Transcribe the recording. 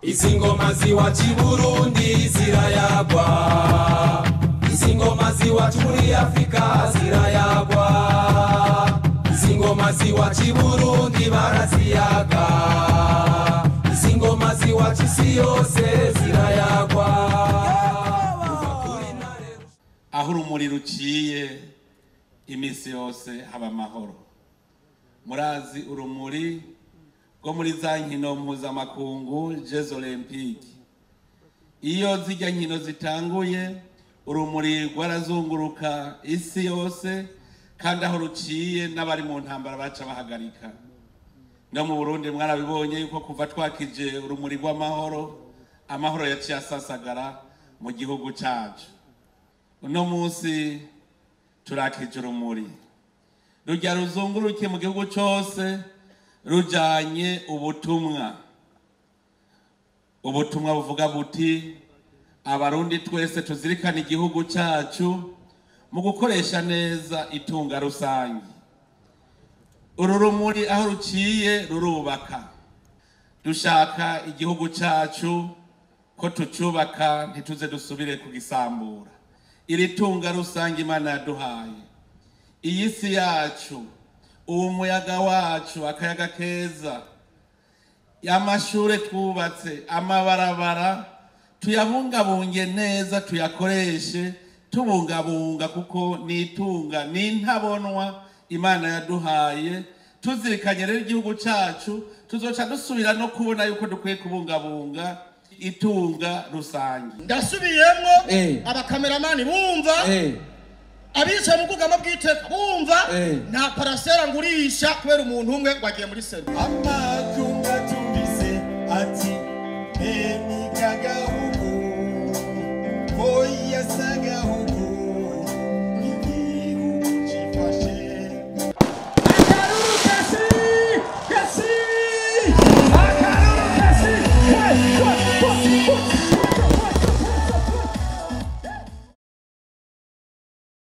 Izi ngoma ziwacu i Burundi zirayagwa, izi ngoma ziwacu muri Afrika zirayagwa, izi ngoma ziwacu i Burundi baraziyaga, izi ngoma ziwacu isi yose zirayagwa. Aho urumuri ruciye iminsi yose haba amahoro. Murazi urumuri rwo muri za nkino mpuzamakungu Jeux Olympiques, iyo zijya nkino zitanguye urumuri rwarazunguruka isi yose, kandi aho ruciye n'abari mu ntambara baca bahagarika. No mu Burundi mwarabibonye yuko kuva twakije urumuri rw'amahoro, amahoro yaciye asasagara mu gihugu cacu. Uno munsi turakije urumuri rujya ruzunguruke mu gihugu cose, rujanye ubutumwa. Ubutumwa buvuga buti abarundi twese tuzirikana igihugu cacu mu gukoresha neza itunga rusangi. Uru rumuri aho ruciye rurubaka. Dushaka igihugu cacu ko tucubaka, ntituze dusubire kugisambura. Iri tunga rusangi Imana yaduhaye, iyi si yacu, uwo muyaga wacu, akayaga keza, amashure twubatse, amabarabara, tuyabungabunge neza, tuyakoreshe tubungabunga, kuko ni itunga, ni intabonwa Imana yaduhaye. Tuzirikanye rero igihugu cacu, tuzoca dusubira no kubona yuko dukwiye kubungabunga itunga rusange. Ndasubiyemwo, abakameramani bumva, abicaye mu bwugamo bw'iteka bumva, nta parasera ngurisha kubera umuntu umwe wagiye muri sena. Amakunga tumvise ati